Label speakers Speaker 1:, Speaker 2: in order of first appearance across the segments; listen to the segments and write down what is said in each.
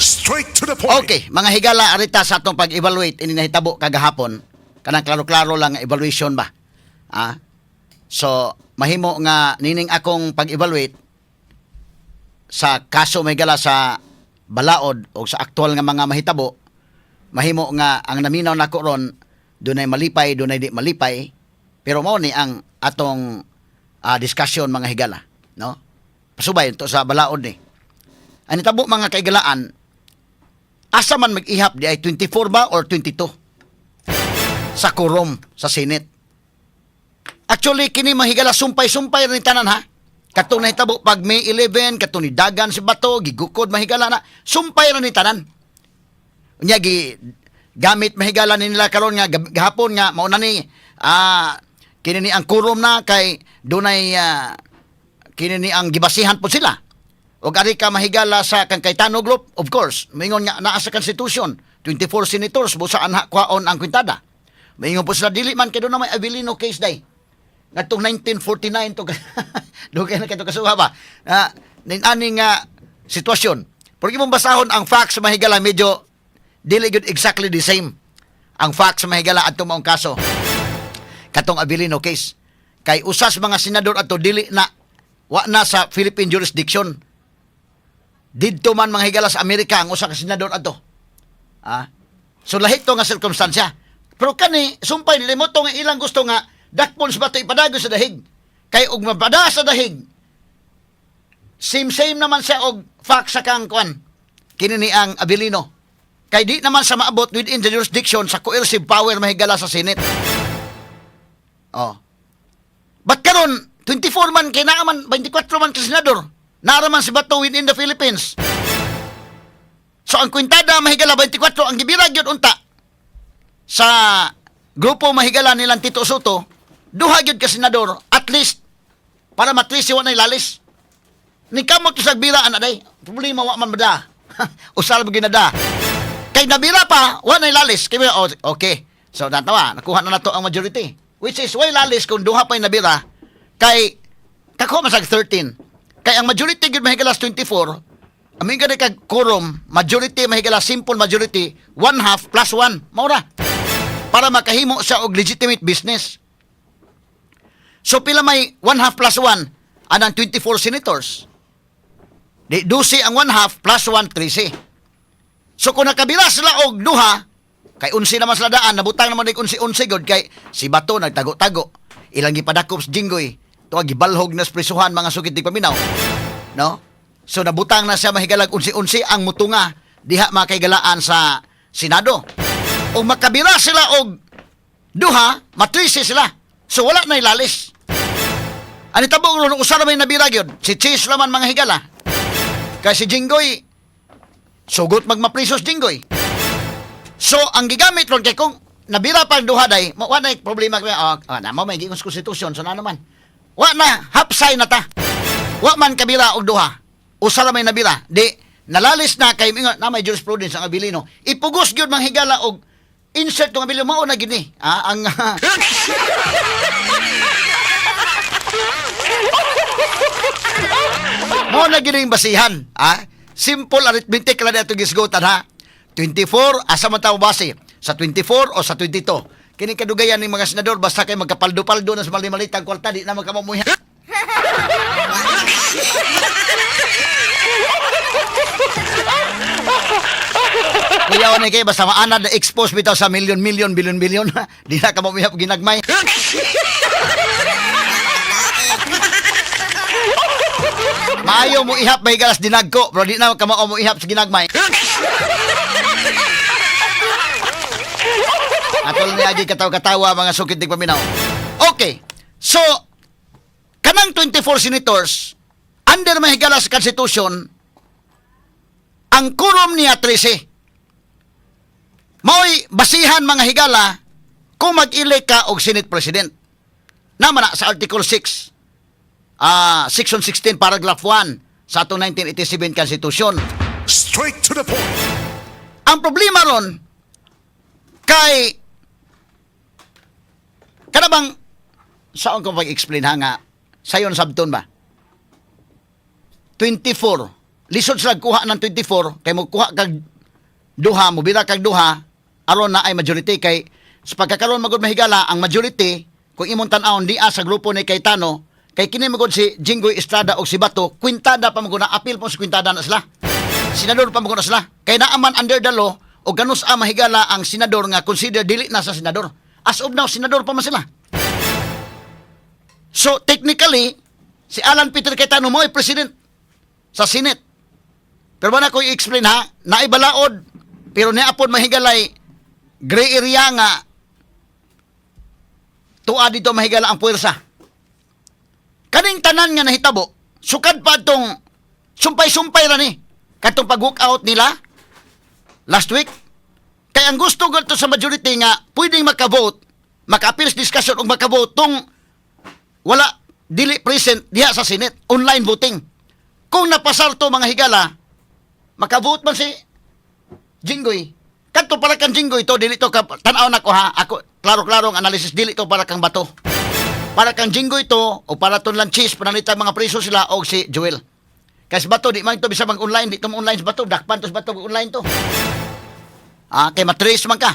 Speaker 1: Straight to the point.
Speaker 2: Okay, mga higala, arita sa atong pag-evaluate ini nahitabo kagahapon. Kanang klaro-klaro lang nga evaluation ba. Ah. So, mahimo nga nining akong pag-evaluate sa kaso, mga higala, sa balaod o sa aktual nga mga mahitabo, mahimo nga ang naminaw nako ron dunay malipay, dunay di malipay, pero mao ni ang atong discussion, mga higala, no? Pasubay to sa balaod ni. Ang nitabo, mga kaigalaan, asa man mag-ihap di ay 24 ba or 22 sa quorum sa Senate. Actually, kini, mahigala, sumpay-sumpay rin tanan ha. Katong nahitabo pag May 11, katong ni dagan si Bato, gigukod, mahigala na, sumpay rin ni tanan. Unya gi gamit, mahigala, nila karon nga gahapon nga mao na ni kini ni ang quorum na kay dunay kini ni ang gibasihan po sila. Og ari ka, mahigala, sa kang Cayetano Group, of course, maingon nga naa sa Constitution, 24 senators, busa anha kwaon ang kwintada. Maingon po sila, dili man kay doon na may Avelino case day. Ngadtong 1949 to, do kay na kato kasuha ba? Nin ani nga sitwasyon. Pero imong basahon ang facts, mahigala, medyo dili gyud exactly the same ang facts, mahigala, adto maong kaso. Katong Avelino case. Kay usas mga senador ato dili na wa na sa Philippine jurisdiction. Didto man, mga higala, sa Amerika ang usa ka senador ato. Ah. So lahi to nga sirkumstansya. Pero kani sumpay nila mo to nga ilang gusto nga dakpon sa Bato, ipadago sa dahig. Kay og mapada sa dahig, same same naman siya og fact sa kang kwan. Kini ni ang Avelino. Kay di naman sa maabot within the jurisdiction sa coercive power, mahigala, sa Senate. Oh. But karon 24 man kay naa man 24 man ka senador. Naa man si Bato within the Philippines. So ang kwintada, mahigala, 24 ang gibira gyud unta sa grupo, mahigala, nilang Tito Sotto, duha gyud ka senador at least para matrisi wa na lalis. Ni kamot sa bira ana day. Problema wa man bada. Usal mo ginada. Kay nabira pa, wa na lalis. Kay oh, okay. So natawa, nakuha na nato ang majority. Which is way lalis kung duha pa yung nabira kay kakuha man sa 13. Kay ang majority gyud, mahigala, 24. Amin gani kag quorum, majority, mahigala, simple majority, one half plus one. Mao ra. Para makahimo siya og legitimate business. So pila may one half plus one anang 24 senators? Di 12 ang one half plus 1, 13. So kung nakabira sila og duha, kay 11 naman sila daan, nabutang naman og 11-11 gud kay si Bato nagtago-tago. Ilang gipadakop sa Jinggoy. Tuwa gibalhog na sa prisuhan, mga sukit di paminaw. No? So nabutang na siya, mahigalag, 11-11 ang mutunga diha, mga kaigalaan, sa Senado. O makabira sila og duha, matrisi sila. So wala na ilalis. Ani tabo ron usa ra may nabira gyud. Si Chiz laman, mga higala. Kay si Jinggoy sugot magmaprisos Jinggoy. So ang gigamit ron kay kung nabira pa ang duha day, wa na problema kay oh, oh, na mo may giingon sa konstitusyon so na naman. Wa na hapsay na ta. Wa man kabira og duha. Usa ra may nabira. Di nalalis na kay mingon na may jurisprudence ang Avelino. Ipugos gyud, mga higala, og insert tong Avelino mao na gini. Ah, ang mao na gini yung basihan. Ah, simple arithmetic lang ato gisgutan ha. 24, asa man tao base? Sa 24 o sa 22? Kini kadugayan ni mga senador basta kay magkapaldo-paldo na sa mali-malitang kwarta di na magkamamuhi. Kuya ni kay basta maanad na expose bitaw sa million million billion billion di na ka mamuhi ginagmay. Maayo mo ihap may galas dinagko pero di na ka mao mo ihap sa ginagmay. Atol ni agi katawa-katawa, mga sukit di paminaw. Okay. So kanang 24 senators under, mahigala, sa Constitution, ang quorum niya 13. Mao'y basihan, mga higala, kung mag-elect ka og Senate President. Naman na sa Article 6, Section 16, Paragraph 1 sa atong 1987 Constitution.
Speaker 1: Straight to the point.
Speaker 2: Ang problema ron, kay, kana bang, saan ko pag-explain ha nga, sayon sabton ba? 24, Lisod sila kuha ng 24 kay mo kuha kag duha, mo bira kag duha aron na ay majority, kay sa pagkakaroon magud, mahigala, ang majority kung imong tan-awon dia sa grupo ni Cayetano, kay kini magud si Jinggoy Estrada og si Bato, kwintada pa magud na, apil po sa kwintada na sila, senador pa magud na sila, kay naa man under the law o ganus a mahigala ang senador nga consider dili na sa senador. As of now, senador pa man sila. So technically, si Alan Peter Cayetano mo ay president sa Senate. Pero wala ko i-explain ha, naibalaod, pero niapon, mahigalay, gray area nga tuwa dito, mahigala, ang puwersa. Kaning tanan nga nahitabo, sukad pa itong sumpay-sumpay ra ni katong pag-walk out nila last week. Kay ang gusto to sa majority nga pwedeng makavote, maka-appeal sa discussion ug makavote tong wala, dili present diha sa Senate, online voting. Kung napasar to, mga higala, makavote man si Jinggoy. Kadto para kang Jinggoy to, dili to ka, tan-aw na ko ha, ako klaro-klaro ang analysis, dili to para kang Bato. Para kang Jinggoy to o para ton lang cheese pananita mga preso sila og si Joel. Kay si Bato di man to bisa mag online, di to mo online si Bato, dakpan to si Bato mag online to. Ah, kay matrace man ka.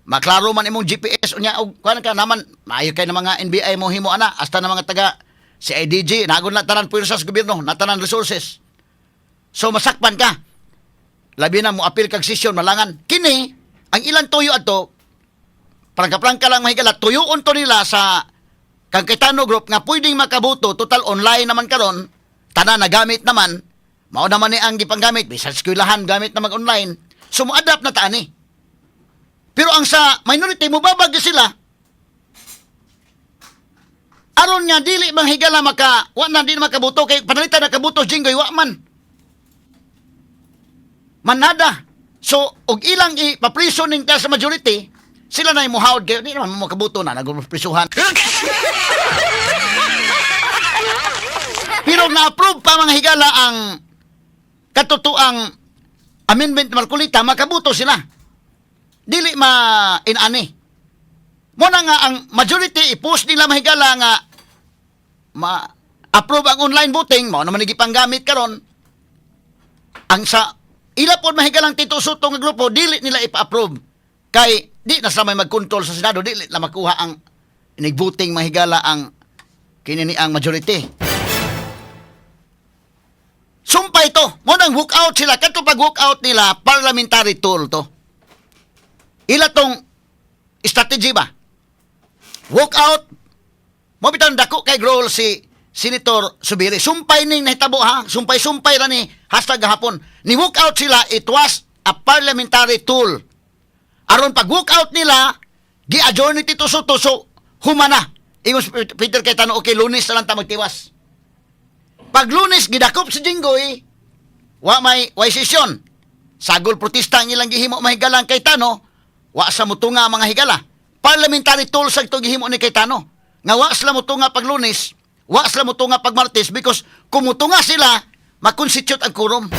Speaker 2: Maklaro man imong GPS unya og kuan ka naman, maayo kay ng mga NBI mo himo ana, hasta na mga taga CIDG, nagon na tanan puwersa sa gobyerno, na tanan resources. So masakpan ka. Labi na mo apil kag session malangan. Kini ang ilang tuyo adto, prangka-prangka lang, mahigala, tuyuon to nila sa kang Cayetano Group nga pwedeng makaboto, total online naman karon, tanan nagamit naman, mao naman ni ang gipanggamit bisan sa eskwelahan gamit na mag online, so mo-adapt na ta ani. Pero ang sa minority, mubabag sila aron nga dili man higala maka wa na di na makaboto, kay panalitan nakaboto Jinggoy, wa man manada. So og ilang ipapriso ning ta sa majority, sila na muhawd kay di naman mo makaboto na nagprisuhan. Pero na-approve pa, mga higala, ang katotoang amendment Marcolita, makaboto sila. Dili ma inani. Mo na nga ang majority i-post nila, mahigala, nga ma-approve ang online voting, mao naman gipanggamit karon. Ang sa ila pod, mahigalang Tito Sotto nga grupo, dili nila ipa-approve. Kay di na sila may magkontrol sa Senado, dili na makuha ang inig-voting, mahigala, ang kini ni ang majority. Sumpay to. Mo nang walk out sila. Kadto pag walk out nila, parliamentary tool to. Ila tong strategy ba? Walk out. Mo bitaw dako kay role si Senator Zubiri. Sumpay ning nahitabo ha. Sumpay-sumpay ra ni #gahapon. Ni walk out sila, it was a parliamentary tool. Aron pag walk out nila, gi-adjourn ni Tito Sotto, so humana. Ingon si Peter Cayetano, "Okay, Lunes na lang ta magtiwas." Pag Lunes, gidakop si Jinggoy, wa may way session. Sagol protesta ang ilang gihimo, mahigalang Cayetano, wa sa mutunga, mga higala. Parliamentary tools ang ito gihimo ni Cayetano. Nga wa sila mutunga pag Lunes, wa sila mutunga pag Martes, because kung mutunga sila, makonstitute ang quorum.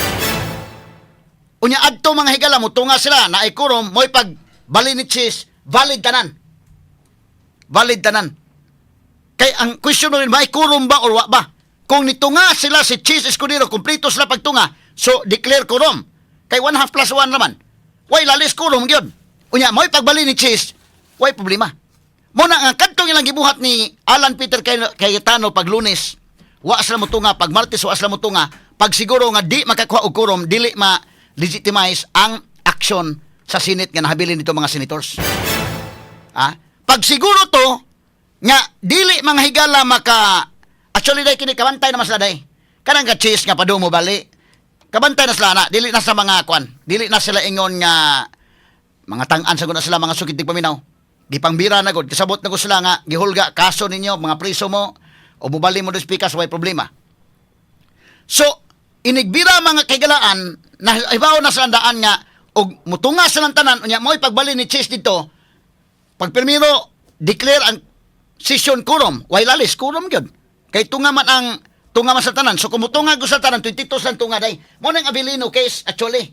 Speaker 2: Unya adto, mga higala, mutunga sila na ay quorum, mo'y pag bali ni Chiz, valid tanan. Valid tanan. Kay ang question rin, may quorum ba or wa ba? Kung nitunga sila si Chiz Escudero, kumpleto sila pagtunga, so declare quorum. Kay one half plus one naman. Way lalis, quorum gyud. Unya, mo'y pagbali ni Chiz, way problema. Muna nga kadtong ilang gibuhat ni Alan Peter Cayetano pag Lunes, wa sila motunga pag Martes, wa sila motunga, pag siguro nga di makakuha og quorum, dili ma legitimize ang action sa Senate nga nahabilin nito mga senators. Ah, pag siguro to nga dili mga higala maka, actually day kini kabantay naman sila day. Kanang ka Chiz nga padung mo bali. Kabantay na sila na, dili na sa mga kwan. Dili na sila ingon nga mga tang-an sa na sila mga sukid paminaw. Gipangbira na gud, kasabot na gud sila nga gihulga kaso ninyo, mga priso mo o mubali mo dos pikas, way problema. So, inigbira, mga kaigalaan, na ibaw na sa daan nga og mutunga sa tanan, unya mo'y pagbali ni Chiz dito, pag primero declare ang session quorum, way lalis, quorum gyud. Kay tunga man ang tunga man sa tanan. So kung mutunga gud sa tanan, 22 lang tunga day. Mo nang Avelino case actually.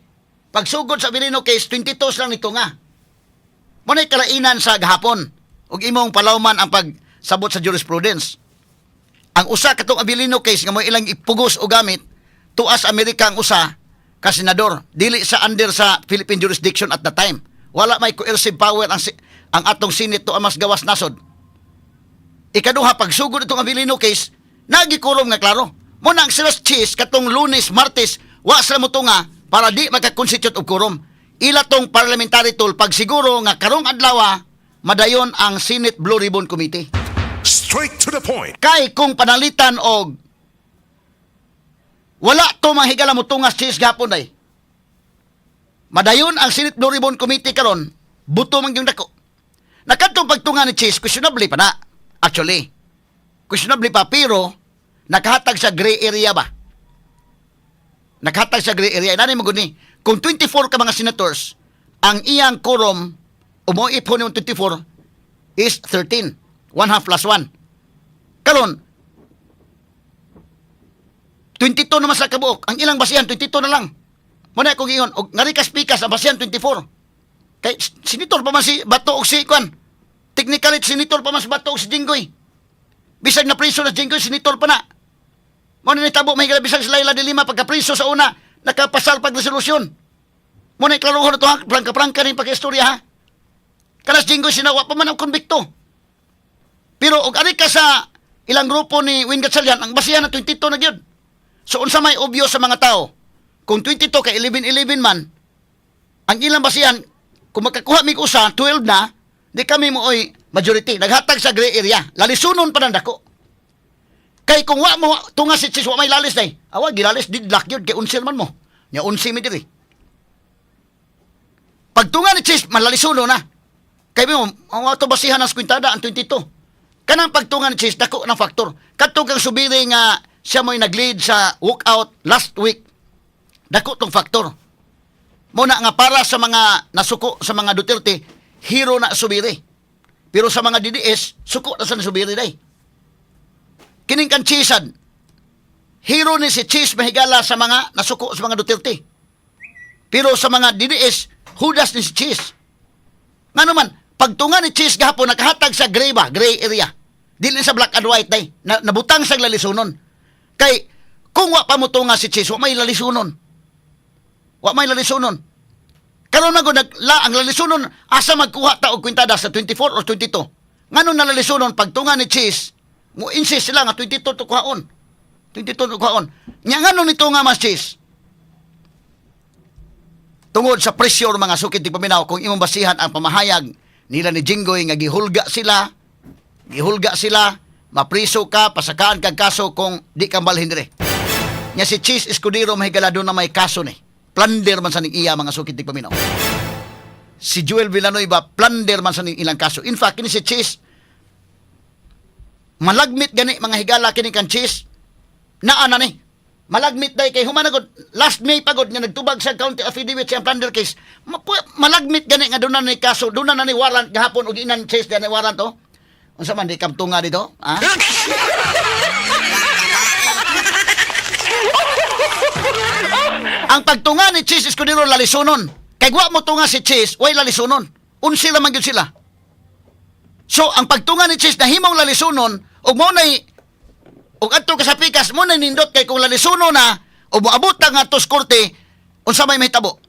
Speaker 2: Pagsugod sa Avelino case, 22 lang ni tunga. Mo na'y kalainan sa gahapon. Ug imong palawman ang pagsabot sa jurisprudence. Ang usa katong Avelino case nga mo ilang ipugos o gamit, Tuas Amerika ang usa ka senador, dili sa under sa Philippine jurisdiction at the time. Wala may coercive power ang atong Senate to mas gawas nasod. Ikaduha, pagsugod itong Avelino case, nagikurom nga klaro. Muna ang sila Chiz katong Lunes, Martes, wa sila motunga para di maka-constitute og quorum. Ila tong parliamentary tool pagsiguro nga karong adlaw madayon ang Senate Blue Ribbon Committee.
Speaker 1: Straight to the point.
Speaker 2: Kay kung panalitan og wala to mahigala mo tungas Chiz gapon day. Madayon ang Senate Blue Ribbon Committee karon, buto man gyud dako. Nakadtong pagtunga ni Chiz, questionable pa na. Actually, questionable pa, pero nakahatag sa gray area ba? Nakahatag sa gray area. Inani mo guni, kung 24 ka mga senators, ang iyang quorum, umuip po ni 24, is 13. One half plus 1. Karon, 22 naman sa kabuok. Ang ilang basihan, 22 na lang. Muna akong ingon, og ngarikas-pikas, ang basihan, 24. Kay, senator pa man si Bato og si Kwan. Technically, senator pa man si Bato og si Jinggoy. Bisag na priso na si Jinggoy, senator pa na. Mo na nitabo, may bisag si Leila de Lima, pagka-priso sa una, nakapasal pag resolusyon. Mo na iklaruhon na ito ha, prangka-prangka rin pagka-istorya ha. Kanas Jinggoy sinawa pa man ang konbikto. Pero og ari ka sa ilang grupo ni Win Gatchalian, ang basihan na 22 na gyud. So unsa may obvious sa mga tao, kung 22 kay 11-11 man, ang ilang basihan, kung makakuha mig usa, 12 na, di kami mo oy majority. Naghatag sa gray area. Lalisunon pa ng dako. Kay kung wa mo tunga si Chiz, wa may lalis day. Awa gilalis deadlock gyud kay unsil man mo. Nya unsi mi diri. Pagtunga ni Chiz, malalisuno na. Kay mo, ang ato basihan ng kwintada ang 22. Kanang pagtunga ni Chiz, dako ng faktor. Kadto kang Zubiri nga siya mo'y nag-lead sa walkout last week. Dako tong faktor. Muna nga para sa mga nasuko sa mga Duterte, hero na Zubiri. Pero sa mga DDS, suko na sa Zubiri day. Kining kan Chizad, hero ni si Chiz mahigala sa mga nasuko sa mga Duterte. Pero sa mga DDS, Judas ni si Chiz. Nga naman, pagtunga ni Chiz gahapon, nakahatag sa gray ba, gray area. Dili sa black and white day, na, nabutang sa lalisunon. Kay, kung wa pa mo tunga si Chiz, wa may lalisunon. Wa may lalisunon. Karon na gud la ang lalisunon asa magkuha ta og kwintada sa 24 or 22. Ngano nalalisunon pagtunga ni Chiz, mo insist sila nga 22 to kuhaon. 22 to kuhaon. Nya ngano nito nga mas Chiz? Tungod sa pressure, mga sukit di paminaw, kung imong basihan ang pamahayag nila ni Jinggoy nga gihulga sila, mapriso ka, pasakaan kag kaso kung di ka balhin dire. Nya si Chiz Escudero, mahigala, doon na may kaso ni. Plunder man sa ning iya, mga sukit di paminaw. Si Joel Villanueva, plunder man sa ning ilang kaso. In fact, kini si Chiz, malagmit gani, mga higala, kini kan Chiz, naa na ni. Malagmit day kay human na gud last May pagod nga nagtubag sa counter affidavit sa plunder case. Malagmit gani nga doon na ni kaso, doon na ni warrant gahapon og inan Chiz ni warrant oh. Unsa man di kamtunga dito? Ha? Ang pagtunga ni Chiz Escudero lalisunon. Kay wa mo tunga si Chiz, way lalisunon. Unsi ra man gyud sila. So ang pagtunga ni Chiz nahimong lalisunon ug mo nay ug adto ka sa pikas mo na nindot kay kung lalisuno na o moabot ta nga sa korte, unsa may mahitabo?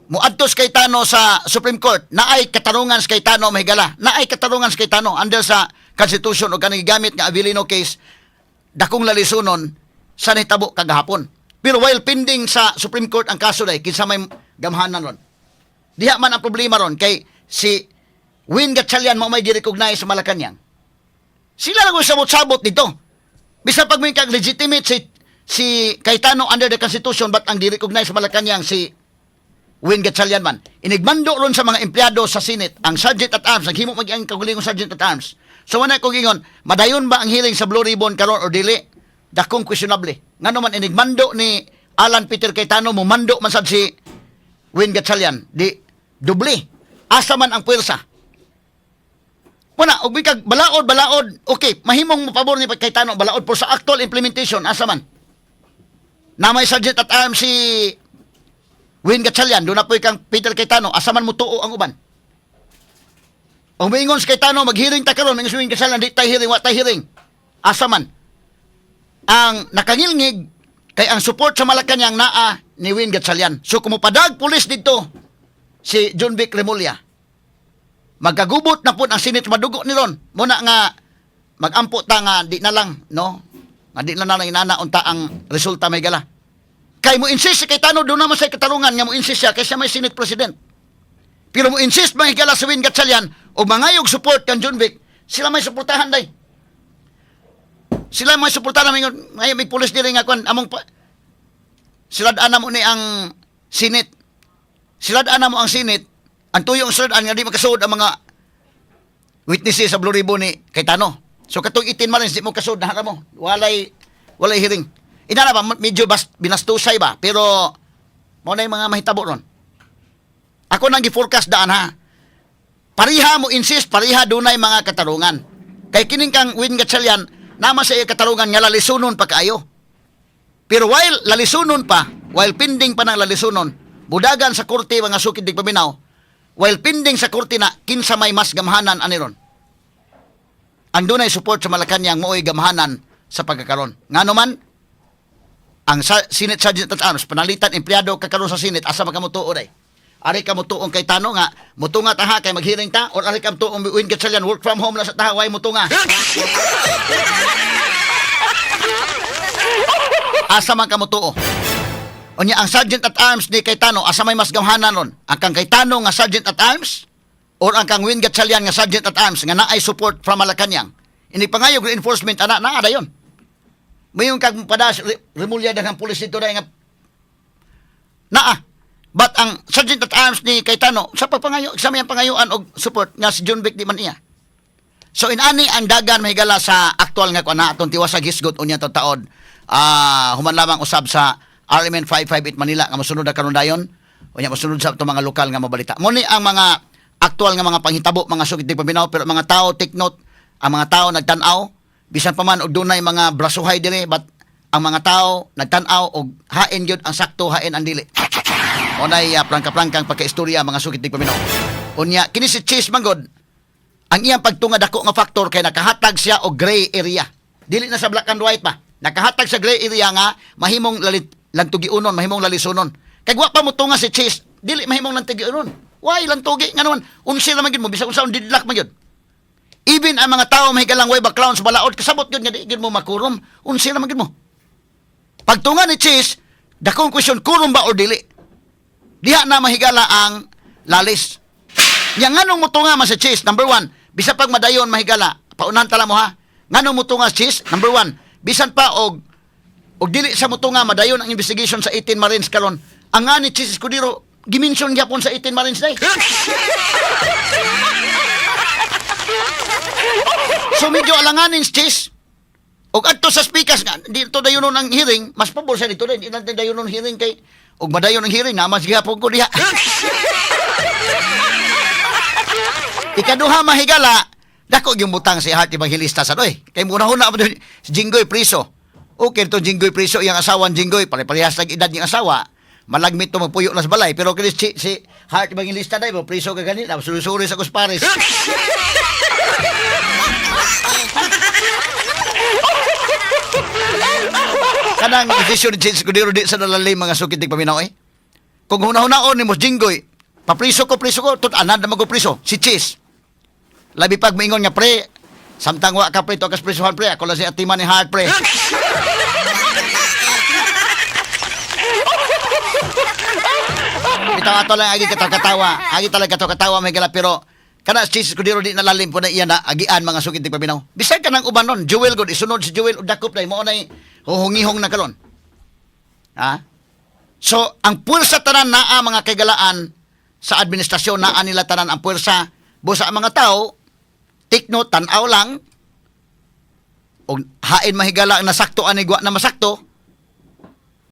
Speaker 2: Moadto sa Cayetano sa Supreme Court, naay katarungan sa Cayetano, mahigala. Naay katarungan sa Cayetano under sa Constitution o kaning gigamit nga Avelino case, dakong lalisunon sa nahitabo kagahapon. Pero while pending sa Supreme Court ang kaso day, kinsa may gamhanan ron? Diha man ang problema ron kay si Win Gatchalian mo may gi-recognize sa Malacanang. Sila lang ang sabot-sabot dito. Bisan pag may kag legitimate si Cayetano under the Constitution, but ang di-recognize sa Malacanang si Win Gatchalian man. Inigmando ron sa mga empleyado sa Senate, ang Sergeant at Arms, naghimo mag ang kagulingong Sergeant at Arms. So wala ko gingon, madayon ba ang hearing sa Blue Ribbon karon or dili? Dakong questionable. Ngano man inigmando ni Alan Peter Cayetano, mumando man sad si Win Gatchalian, di doble. Asa man ang puwersa? Muna, og bikag balaod balaod, okay, mahimong mopabor ni Cayetano balaod por sa actual implementation, asa man? Na may Sergeant at Arms si Win Gatchalian, doon na po kang Peter Cayetano, asa man mo tuo ang uban? Ang moingon si Cayetano, mag-hearing ta karon, moingon si Win Gatchalian, di tay hearing, wa tay hearing. Asa man? Ang nakangilngig, Kay ang support sa Malacanang naa ni Win Gatchalian. So kung mopadag pulis dito si Jonvic Remulla, magkagubot na po ang Senate, madugo ni ron. Muna nga magampo ta nga di na lang, no? Nga di na lang inana unta ang resulta may gala. Kay mo insist si Cayetano, doon naman sa katarungan nga mo insist siya kay siya may Senate President. Pero mo insist mga higala sa Win Gatchalian o mangayog support kan Jonvic, sila may suportahan day. Sila may suportahan namin ngayon may pulis diri nga kwan among pa, sila daan mo ni ang Senate. Sila daan mo ang Senate. Ang tuyong sila daan nga di makasuod ang mga witnesses sa Blue Ribbon ni Cayetano. So katong 18 Marines di mo kasuod na mo. Walay walay hearing. Ina na ba medyo binastusay ba, pero mo na yung mga mahitabo ron. Ako nang gi-forecast daan ha. Pariha mo insist, pariha dunay mga katarungan. Kay kining kang Win Gatchalian, nama sa iya katarungan nga lalisunon pa kaayo. Pero while lalisunon pa, while pending pa ng lalisunon, budagan sa korte, mga sukid dig paminaw, while pending sa korte na kinsa may mas gamhanan ani ron. Ang dunay support sa Malacanang mooy gamhanan sa pagkakaron. Ngano man, ang Senate Sergeant at Arms, panalitan empleyado kakaron sa Senate, asa man ka motuo day? Ari ka motuong Cayetano nga, mutunga ta ha kay maghearing ta, or ari ka motuong Win Gatchalian, work from home lang sa ta, way mutunga? Asa man ka motuo? Unya ang Sergeant at Arms ni Cayetano, asa may mas gamhanan ron? Ang kang Cayetano nga Sergeant at Arms or ang kang Win Gatchalian nga Sergeant at Arms nga naay support from Malacanang? Ini pangayog reinforcement ana naa dayon. Mayon kag padas Remulla daghang pulis dito dai nga naa. But ang Sergeant at Arms ni Cayetano sa pagpangayo sa mayang pangayuan og support nga si Jonvic di man iya. So inani ang dagan mahigala sa aktual nga kuan na atong tiwasag hisgot unya to taod. Ah, human lamang usab sa RMN 558 Manila nga mosunod na karon dayon. Unya mosunod sa atong mga lokal nga mabalita. Mo ni ang mga aktual nga mga panghitabo, mga sukit di paminaw, pero mga tao, take note, ang mga tao nagtan-aw bisan pa man og dunay mga brasuhay dire, but ang mga tao nagtan-aw og hain gyud ang sakto, hain ang dili. Mo nay prangka-prangkang pagkaistorya, mga sukit di paminaw. Unya kini si Chiz manggod, ang iyang pagtunga dako nga factor kay nakahatag siya og gray area. Dili na sa black and white pa. Nakahatag sa gray area nga mahimong lalit lantugiunon, mahimong lalisunon. Kay wa pa motunga si Chiz, dili mahimong lantugiunon. Why lantugi nga naman? Unsi ra man gyud mo bisag unsa deadlock man gyud. Even ang mga tao mahigalang way background sa balaod kasabot gyud nga di gyud mo makurum, unsi ra man gyud mo. Pagtunga ni Chiz, dakong question, kurum ba or dili? Diha na mahigala ang lalis. Nya nganong motunga man si Chiz? Number one, bisan pag madayon mahigala, paunahan tala mo ha. Nganong motunga si Chiz? Number one, bisan pa og dili sa motunga, madayon ang investigation sa 18 Marines karon. Ang nga ni Chiz Escudero, gimension gyapon sa 18 Marines day. So medyo alanganin si Chiz. Og adto sa speakers nga dito dayon ang hearing, mas pabor sa dito din, di natin dayon ang hearing kay og madayon ang hearing na mas gihapon ko diha. Ikaduha mahigala, dako yung butang si Heart Evangelista sa doy. Kay muna-huna mo dun, si Jinggoy priso. Okay to Jinggoy priso, iyang asawan Jinggoy, pare-parehas lang edad niyang asawa. Malagmit to magpuyo na sa balay, pero kini si Heart Evangelista day mo priso ka ganina, suri-suri sa Kusparis. Kanang desisyon ni Chiz Escudero di sa nalalim, mga sukit ng paminaw eh. Kung huna-hunaon ni Mos Jinggoy, papriso ko, priso ko, tut-anad na magpriso, si Chiz. Labi pag moingon nga, pre, samtang wa ka pre, tukas prisuhan pre, ako lang si atiman ni Heart pre. Bitaw ato lang agi katawa, agi talaga katawa may gala, pero kana si Chiz Escudero di nalalim po na iya na agian, mga sukit ng paminaw. Bisag ka ng uban nun, Joel god, isunod si Joel og dakop na, mo nay huhungihong na karon. Ha? So, ang puwersa tanan naa mga kaigalaan sa administrasyon, naa nila tanan ang puwersa. Busa ang mga tao, tikno, tanaw lang, og hain mahigala ang nasakto ani gwa na masakto.